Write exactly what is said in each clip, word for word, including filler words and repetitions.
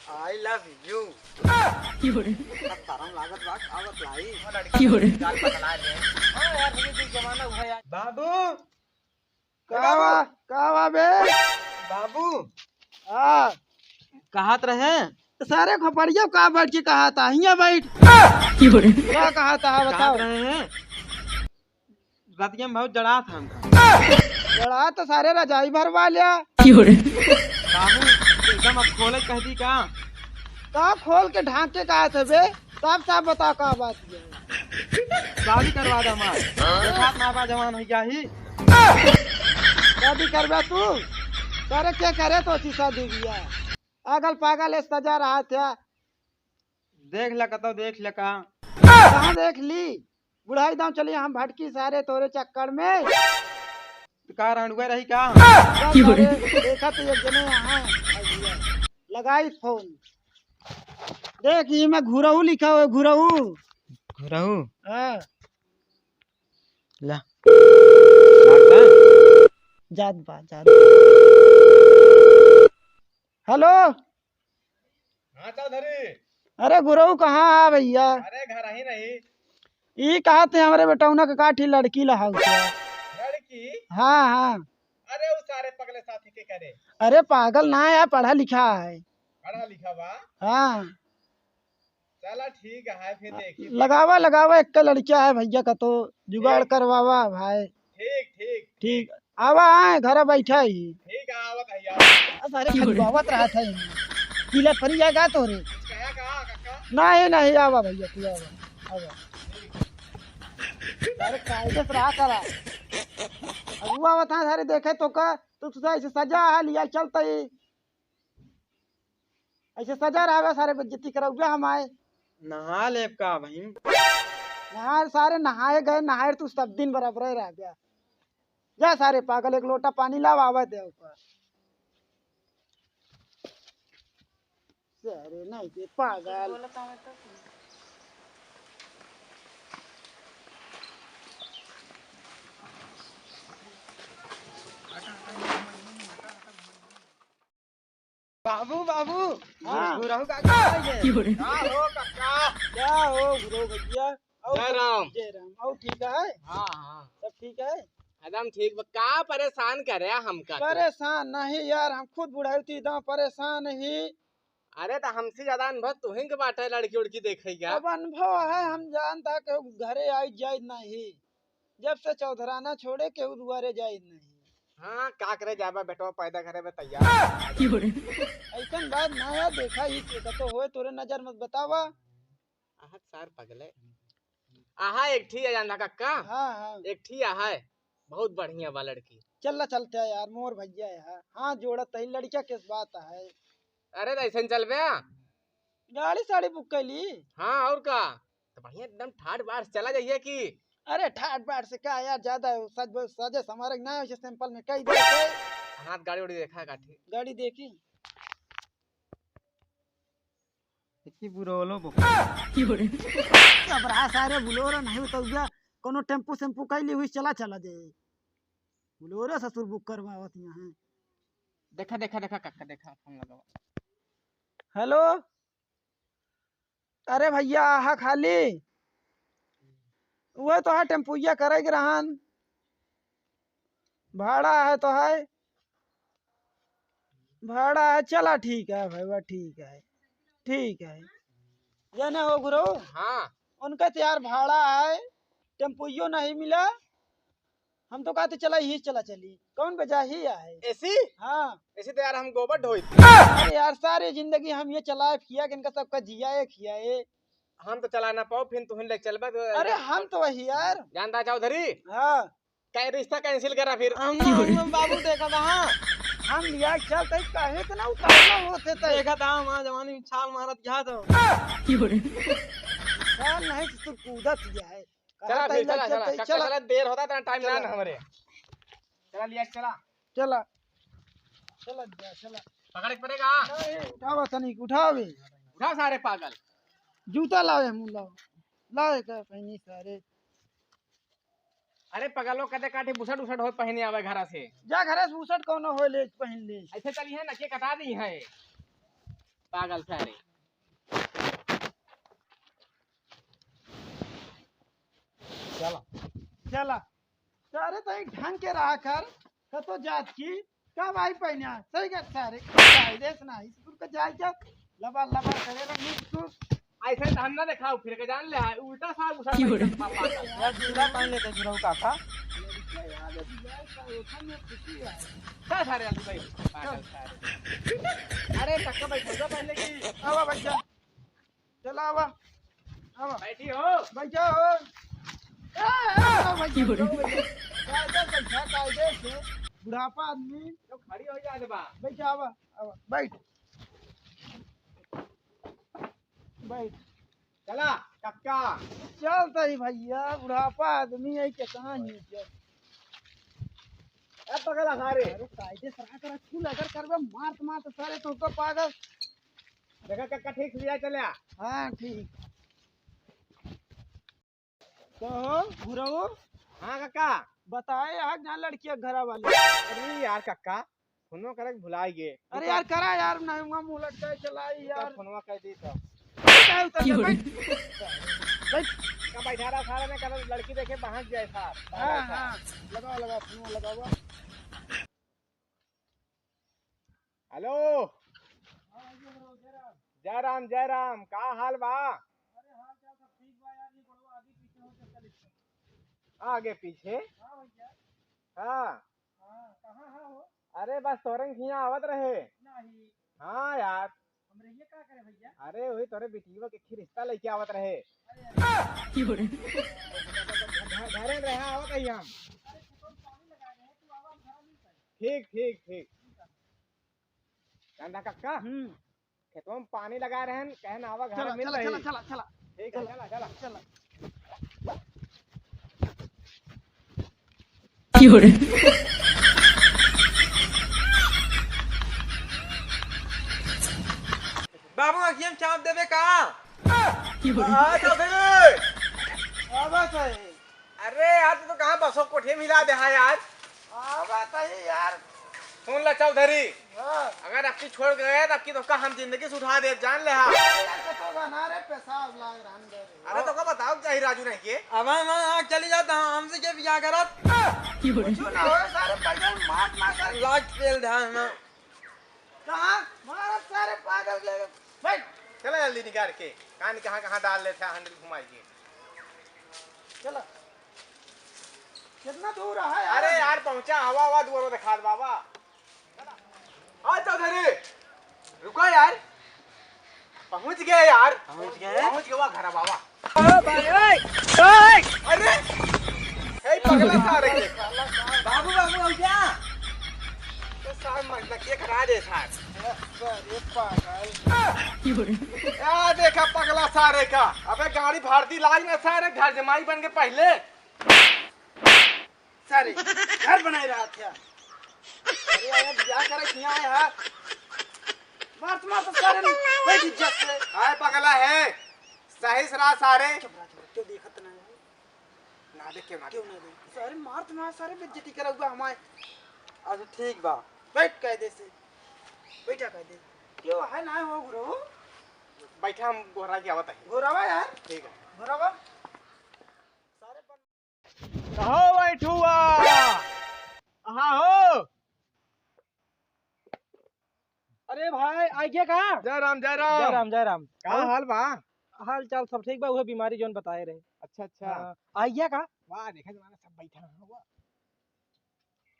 I love you। की हो रे? शरम लागत बा, का बतलाई? वो लड़की की हो रे? गाल पकड़ा ले। हाँ यार, ये जो जमाना हुआ यार। बाबू, का बा, का बा बे? बाबू। हाँ। कहत रहे? तो सारे खोपड़िया का बैठ के कहत हा, हियाँ बैठ। की हो रे? का कहत हा, बताओ। कहत रहे हैं, रतिया में बहुत जड़ा था हमका। जड़ा तो सारे रजाई भरवा लिया। की हो रे? बाबू, एकदम अब खोले कह दी का? का खोल के ढांक के कहत है बे? साफ साफ बता का बात है। शादी करवा दे हमार। देखा ना बा जवान हो गया ही। शादी करबे तू? करे के करे तो थी शादी बियाह? पागल पागल ऐस सजा रहा था। देख ले कतो, देख ले का। कहाँ देख ली? बुढ़ाई दाम चली हम भटकी सारे तोरे चक्कर में। तो का रंडुआ रही का? का की हो रे? सारे देखा तो एक जने यहाँ लगाई फोन। देख, ई में घुरहू लिखा हुआ, घुरहू। घुरहू? हाँ। ला। जात बा, जात बा। हेलो। हाँ चौधरी। अरे गुरहू, कहाँ हा भैया? अरे घर ही नहीं। ई कहत है हमरे बेटौना के काठी लड़की लहाऊ के। लड़की? हाँ, हाँ। अरे उ सारे पगले साथी के करे। अरे पागल ना है, पढ़ा लिखा है। पढ़ा लिखा बा? हाँ। चला ठीक है, फिर देखी। लगावा, लगावा, एक लड़किया है भैया का तो जुगाड़ ठीक। करवावा भाई। ठीक, ठीक, ठीक। आवा, आए, घर बैठा ही। ठीक है, आवत है यार। आ, सारे खजुआवत रहा था। पीला परी जाएगा तो रे। कहा, कहा, काका? नहीं, नहीं, आवा भैया, तू आवा, आवा। अरे कायदे से रहा करा। अगुआ आवत है, सारे देखे तो का, तू तो ऐसे सजा है, लिया चलता ही। ऐसे सजा रहबे, सारे बेइज्जती करउबे हमारे। नहा लेब का भाई? नहा, सारे नहाए गए, नहाए तू सब दिन बराबर रह गया। जा सारे पागल, एक लोटा पानी लावा, आवा दे ऊपर। सारे नहीं के पागल। बाबू, बाबू, हाँ। गुरहु का का है ये? का हो काका? क्या हो गुरहु भैया? और जय राम। जय राम। और ठीक है? हाँ, हाँ। सब ठीक है? एकदम ठीक बा। का परेशान करे हमका तू? परेशान नहीं यार, हम खुद बुढ़ाऊ थी, इतना परेशान ही। अरे तो हमसे ज्यादा अनुभव तुहिन के बाटे लड़की उड़की देखे का। अब अनुभव है, हम जानता केहू घरे आई जाई नहीं। जब से चौधराना छोड़े केहू दुआरे जाई नहीं। हाँ, का करे जाबा बेटवा पैदा करे में तैयार। की हो रे? ऐसन बात ना है, देखा ही के तो होए तोरे नजर में बतावा। आहा सार पगले। आहा एक ठी है जानता कक्का? हाँ, हाँ। एक ठी आहा है, बहुत बढ़िया बा लड़की। चल चलते हैं यार, मोर भैया है। हाँ, जोड़त है, लड़किया किस बात है? अरे तो ऐसन चलबे? गाड़ी साड़ी बुक कर ली। हाँ, और का? तो बढ़िया एकदम ठाट बाट से चला जाइए कि? अरे ठाट बाट से का यार, ज्यादा सज, सजे संवारे ना हो, सिंपल में कही दे। हाथ गाड़ी उड़ी देखा काठी। गाड़ी देखी। देखी बुलोरो बुक। की हो रे? अब रहा सारे बुलोरो नहीं तो उधर कोनो टेम्पू सेम्पू कह ली हुई, चला चला जाए। बुलोरो ससुर बुक करवावत यहाँ। देखा, देखा, देखा काका, देखा फोन लगावा। हेलो। अरे भैया, आहा खाली? वह तो है, टेम्पुइया करे के रहन। भाड़ा है तो है। भाड़ा है, चला ठीक है भाई, वह ठीक है। ठीक है। जाने हो गुरु? हाँ। उनका तो यार भाड़ा है, टेम्पुइयो नहीं मिला। हम तो कहते चला ही चला चली। कौन बजा ही आए? एसी? हाँ। एसी तो यार हम गोबर ढोई। अरे यार, सारी जिंदगी हम ये चलाए फिया के इनका सबका जियाए खियाए। हम तो चला ना पाओ, फिर तुहिन ले चलबा तो। अरे हम तो वही यार। जानता चौधरी? हाँ। कहीं रिश्ता cancel करा फिर। हम, हम बाबू देखा था, हाँ। हम लिया चल तई कहे तो ना उतारना होते तई। देखा था हम जवानी में छाल मारत गया तो। साल नहीं तो तू कूदत गया है। चला कहा फिर, तई चला, लग चला, चल, चला, चला। चला, देर होता है, इतना टाइम ना चला। ना हमरे। चला लिया, चला। चला। चला जा, चला। पकड़े के पड़ेगा। नहीं, उठावा तनिक, उठावे। उठा सारे पागल। जूता लावे, मुँह लाओ। लावे का पहनी सारे। अरे पगलो, कदे काटे बुसट उसट हो पहने आवे घरा से। जा घरे से बुसट कौनो हो ले, पहन ले। ऐसे चली है ना, के कटा दी है। पागल सारे। चला। चला। सारे तो एक ढंग के रहा कर, कतो जात की, का भाई पहने, सही कर सारे, कायदे से ना, स्कूल का जाए क्या, लबा लबा करे रंग तू। ऐसे तो हम ना देखाओ, फिर के जान ले, उल्टा सा उठा क्यों रे? पापा का। यार, जूता पहन लेते जुरऊ काका। क्या सारे आदमी भाई, पागल सारे। अरे, टक्का बैठ जा पहले की। आवा, बैठ जा। चला, आवा। आवा। बैठी हो। बैठा हो। ए, ए, आवा, बैठा, क्यों रे? बैठा, बैठा। कायदे से बैठा, कायदे से। बुढ़ापा आदमी। तो खड़ी हो जा दे बा। बैठा, आवा, आवा, बैठ। बैठ। चला, कक्का। चल तई भैया, बुढ़ापा आदमी है, कितना ही चल। ए पगला सारे। अरे कायदे से रहा कर, तू अगर करबे मार मार तो सारे तोहका पागल। देखा कक्का ठीक से लिया चले आ। हाँ, ठीक। कहो, बुढ़ऊ। हाँ कक्का। बताए यार, जहाँ लड़किया घरा वाली। अरे यार कक्का, फोनवा करे के भुलाई गे। अरे यार, करा यार, नहीं हुआ मुंह लटकाए चलाई यार। फोनवा कर दी तो। क्या उतर जा, क्यों रे? बैठ। बैठ। का बैठा रहा सारा में, कल लड़की देखे पहुंच जाए साहब। हाँ, हाँ। लगाओ, लगाओ, फोनवा लगाओ। हेलो। जय राम, जय राम, का हाल बा? आगे पीछे? हाँ। अरे बस तोरे हियाँ आवत रहे। हाँ यार। अरे वही तोरे बिटिया के खी रिश्ता लेके आवत रहे। घ-, घरे रहे आवत ही हम। ठीक, ठीक, ठीक। चंदा कक्का, हम्म। खेतवा में पानी लगा रहन, कहन आवा घर चला, मिल चला, रही। चला, चला, चला। ठीक है, चला, चला। बाबू, अखियम चाप देबे का? हाँ, चौधरी। आवा सही। अरे यार, तू तो कहाँ बसो कोठे मिला दे हा यार। आवा सही यार। सुन ला चौधरी, हाँ। अगर अबकी छोड़ के गया, तो अबकी तोका हम जिंदगी से उठा देब, जान ले हा। अरे यार, तो बना रे, पेशाब लाग रहा अंदर। अरे तोका बताओ क्या ही राजू नहीं के? अब हम, हम चली जाता, हम, हमसे क्या बियाह करत? कुछ ना हो, सारे पैसा मार, मार, सारे लाग तेल ध्यान ना। कहाँ? मारा सारे पागल के। बैठ। चला जल्दी निकाल के। कान कहाँ, कहाँ डाल लेते हैं, handle घुमाई के। चला। कितना दूर है यार? अरे यार, पहुँचा, हवा, हवा, दुआर दिखा दे बाबा। आ चौधरी, रुका यार, पहुँच गए यार। पहुँच गए? पहुँच गए, वा घर बाबा। ओ भाई, ओए, ओए। अरे, हे पगला सारे के। बाबू, बाबू, हो गया? तो सार मरना के करा दे सार। अरे पागल। या देखा पगला सारे का। अबे गाड़ी भारती लाग ना सारे, घर जमाई बन के पहले। सारे, घर बनाए रहा था। अरे यार, बियाह करे किया है यार। मार तो, मार तो सारे, बैठ इज्जत से। आए पगला है, सही सरा सारे। चुप रहा, चुप रहा, क्यों देखत ना है? ना देख, क्यों ना क्यों देख? ना देख? सारे मार तो मार, सारे बेइज्जती करा हुआ हमारे। अच्छा ठीक बा। बैठ कायदे से। बैठा कायदे। क्यों है ना हो गुरु? बैठा, हम गोहरा के आवत है। गोहरावा यार। ठीक है। गोहरावा। सारे बन- कहो बैठुआ, कहाँ हो? अरे भाई, आ गया का? जय राम, जय राम। जय राम, जय राम। का और हाल बा? हाल चाल सब ठीक बा, उहे बीमारी जौन बताए रहे। अच्छा, अच्छा। हाँ, आ गया का? वाह, देखा जमाना सब बैठा है, वाह।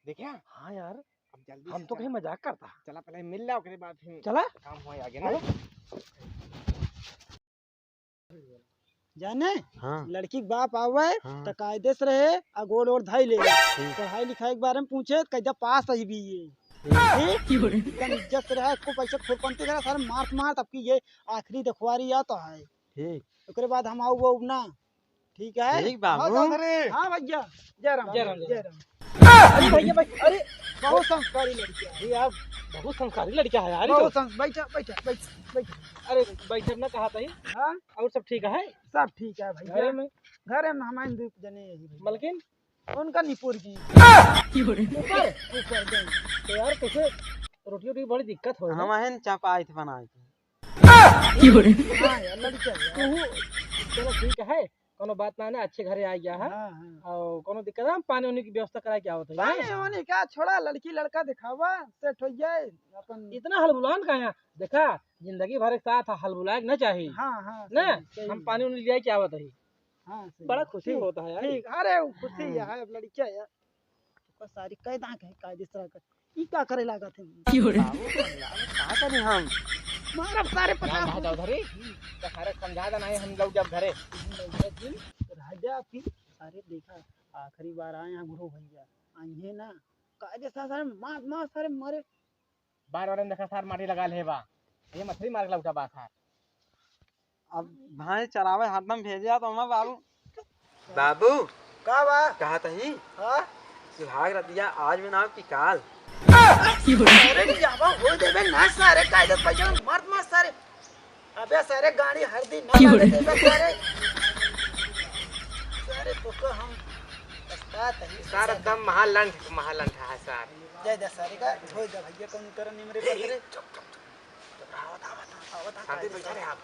देखा? हाँ यार, अब जल्दी हम से तो चला। कहीं मजाक करता। चला, पहले मिल ला, ओकरे बाद फिर चला। काम होए आगे ना। चला। जाने, हाँ। लड़की के बाप आवे, हाँ। त कायदे से रहे, आ गोड़ ओड़ धई ले। ठीक। पढ़ाई लिखाई के बारे में पूछे, त कह दे पास ही बीए। ठीक। ठीक? एकदम इज्जत से रहे, को पैसे खुरपंती करे, सारे मार मार, तब की ये आखिरी देखवारी या तो है। ठीक। ओकरे बाद हम आऊ वो ना। ठीक है? ठीक बाबू। हाँ, चौधरी। हाँ भैया, जय राम, जय राम, जय राम। अरे भैया, भाई, अरे, बहुत संस्कारी लड़का है। अरे यार, बहुत संस्कारी लड़का है यार, ये बहुत तो। संस-, बैठा, बैठा, बैठा, बैठा। अरे, बैठा ना कहा था ही। हाँ? और सब ठीक है? सब ठीक है भैया। घरे में? घरे में हमारे दो जने यही भैया। मलकिन? उनका निपुर जी। ऊपर? ऊपर गए। तो यार, कैसे रोटी वोटी बड़ी दिक्कत हो ना? हम हैं चपाई थे बनाए थे। हाँ यार, लड़का है यार। चलो ठीक है, कोनो बात ना है, अच्छे घरे आ गया है। हाँ, हाँ। और कोनो दिक्कत है, हम पानी उनी की व्यवस्था करा के आवत है। पानी उनी का छोड़ा, लड़की लड़का दिखावा, सेट हो जाए अपन। इतना हलबुलान का है, देखा, जिंदगी भर एक साथ हलबुलाए के ना चाहिए। हाँ, हाँ, ना, सही, सही हम है। पानी उनी ले आए के आवत है। हाँ, सही बड़ा है। खुशी ठीक, होता है यार। ठीक, अरे वो खुशी हाँ। है, अब लड़कियाँ यार। तो सारी कैदा के है, कायदे से रख। ई का करे लागत है? क्यों रे? बाबू, का करे हम? मारब सारे पचास राम चौधरी, तो सारे समझा देना है, हम लोग जब घरे। हम लोग दिन रह जा फिर, सारे देखा, आखिरी बार आए हैं गुरु भैया, आइए ना, कायदे से सारे मार, मार, सारे मारे। बार बार देखा सार माटी लगा ले बा। ये मछली मार के लौटा बा सार। अब भाई चरावे हरदम भेजे तो हमार बाबू। बाबू, का बा? कहा तही? हाँ? सुहाग रतिया आज में नाव की काल। अरे जावा हो देबे ना सारे, कायदे पैसा मर्द मार सारे। अबे सारे गाड़ी हर दिन ना क्यों रे? देबे सारे। सारे तो को हम उस्ताद है। सार एकदम महालंठ, महालंठ है सार। जय दे सारे का, धोई दे भैया, कौन कर निमरे ए, ए, पतरे। चुप, चुप, चुप। आवत, आवत, आवत, शांति आवत, बैठा रहे आप।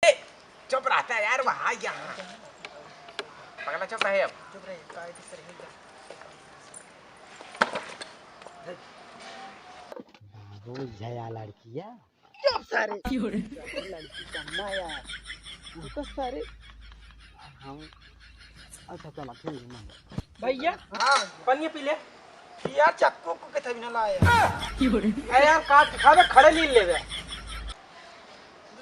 ए, चुप रहता है यार, वहाँ यहाँ। पगला चुप रहे अब। चुप रहे, काय दिस रहे। बाबू झया लड़किया। चुप सारे। क्यों रे? लड़की का माया। रुको सारे। हम, अच्छा चला, ठीक है, मान। भैया, हाँ। पनिया पी ले। यार चक्कू को के थभी ना लाया। क्यों रे? अरे यार काट के खावे, खड़े लीन लेवे।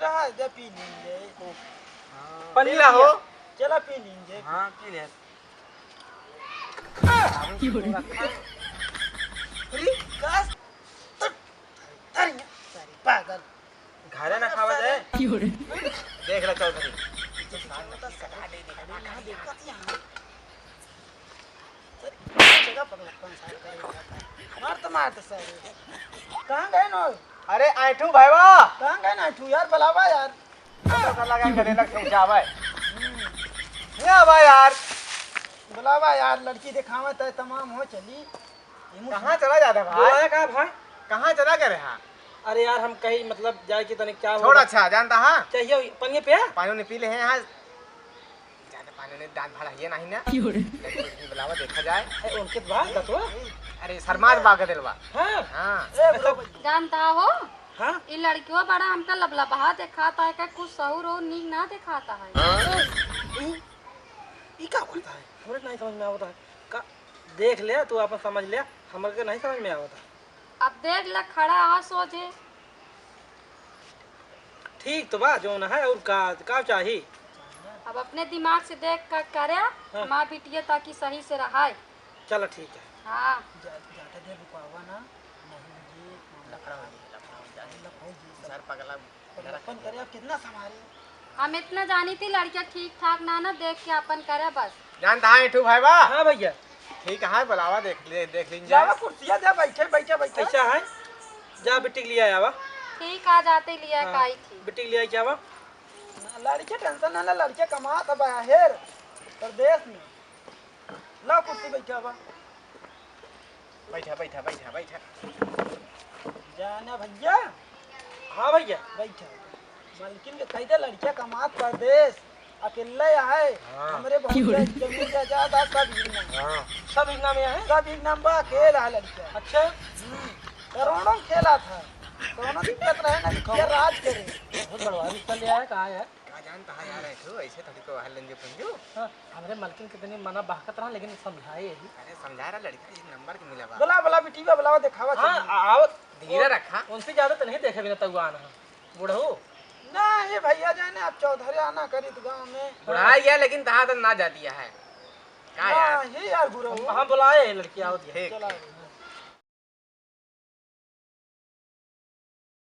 रहा दे, पी लीन ले। हाँ। पनिया पी ले। चला पी लीन ले। हाँ, पी ले। क्यों रे? अरे, काश। अरे, सारी पागल। घरे ना खावा जाए। क्यों रे? देख ले चौधरी। जगह पकड़, कौन सा करे? मार तो, मार तो सारे। कहाँ गए नो? अरे आइठू भाईवा। कहाँ गए ना आइठू यार, बुलावा यार। पता लगा गले लग से जावे। हम्म। ये आवा यार। बुलावा यार, लड़की दिखावे तो तमाम हो चली। ये मुझे कहाँ चला जाता भाई? बुलाया का भाई? कहाँ चला गए रहा? अरे यार, हम कहीं मतलब जाए के तने क्या छोड़, होगा? अच्छा, जानता हाँ? चाहिए पनिया पे? पानी नहीं पी ले हैं यहाँ। ज्यादा पानी नहीं, दांत भड़ा ये नहीं ना। क्यों रे? लड़की बुलावा, देखा जाए। ए, उनके बात बतवा। अरे, शर्मात बा के दिलवा। हाँ। हाँ। ए, bro। जानता हो? हाँ? ई लड़कियों बड़ा हमका लबलबहा देखाता है, का कुछ सहूर और नीक ना देखाता है। हाँ? ई, ई का करता है? हमरे नहीं समझ में आवता है। का, देख ले, तू आपन समझ ले, हमरे के नहीं समझ में आवता है। अब देख ले, खड़ा आ सोझे। ठीक तो बा, जौन है, और का, का चाही? अब अपने दिमाग से देख का करे, हाँ। हमार बिटिया ताकि सही से रहाए। चलो ठीक है। हाँ। जा-, जाते देर रुकावा ना, नहीं जी, लफड़ा हो जाए, लफड़ा हो जाए। लफड़ा हो जाए, सर पगला। अपन करे, अब कितना संभारी? हम इतना जानी थी, लड़कियां ठीक ठाक ना, ना देख के अपन करे बस। जानता है इठू भाई बा? हाँ भैया। ठीक है, बुलावा, देख ले, देख लीन जाए। लावा कुर्सिया दे, बैठे, बैठे, बैठे। ऐसा है? जा बिटिक लिया आवा। ठीक, आ जाते लिया हाँ, काई थी। बिटिक लिया क्या बा? लड़के tension ना ले, लड़के कमात है बाहर परदेश में। ला कुर्सी बैठा बा। बैठा, बैठा, बैठा, बैठा। जाना भैया। हाँ भैया। बैठा। मलकिन के कह दे लड़किया कमात परदेश, अकेले है। हाँ। हमरे बहुत क्यों रे? जमीन जायदाद है, सब इनका। हाँ। सब इनका में है? सब इनका में बा, अकेला है लड़किया। अच्छा। हम्म। करोड़ों खेला था। कौनो दिक्कत रहे ना, बिटिया राज करे। बहुत बड़वा रिश्ता ले आया, कहाँ है? का जानता है यार, ऐसे थोड़ी को हल्लन जो पंजू। हाँ, हमरे मलकिन के तनी मना बहकत रहा, लेकिन समझाए यही। अरे समझा रहा लड़का, एक नंबर के मिला बा। बुला, बुला, बिटिया, बुलावा, देखावा हाँ, चली। आ-, आवत। धीरे वो रखा। उनसे ज्यादा तो नहीं देखे बिना तउआन है, बुढ़ऊ। ना, ये भैया जाने, आप चौधरी आना करी तो गाँव में। बुढ़ा गया, लेकिन तहाँ तक ना जा दिया है। का ना, यार? ये यार बुढ़ऊ। हम, हम बुलाए हैं लड़की, आवत है। ठीक। चला।